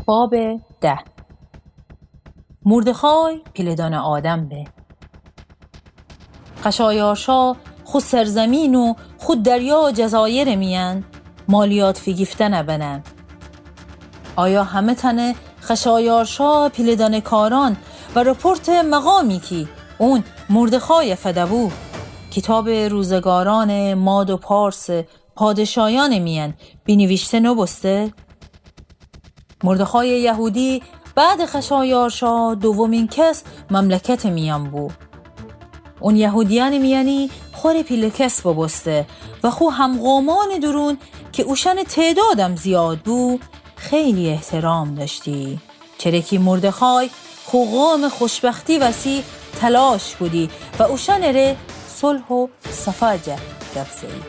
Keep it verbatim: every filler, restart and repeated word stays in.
باب ده. مردخای پیله‌دانه آدم به. خشایارشا خو سرزمین و خو دریا جزایرٚ میأن مالیات فیگیفتنه بنه. آیا همه‌تأنه خشایارشا پیله‌دانه کارأن و رپورتٚ مقامی کی اون مردخای فده‌بو، کیتابٚ روزگارأنٚ ماد و پارسٚ پادشایأنٚ میأن بینیویشته نوبوسته؟ مردخای یهودی بعدٚ خشایارشا دومین کس مملکتٚ میأن بو. اون یهودیأنٚ میأنی خوره پیله کس بوبوسته و خو همقومأنٚ دورون کی اوشأنٚ تعدادم زیاد بو، خیلی احترام دأشتی. چره کی مردخای خو قومٚ خوشبختی وسی تلاش کودی و اوشأنٚ ره صلح و صفا جه گب زه‌یی.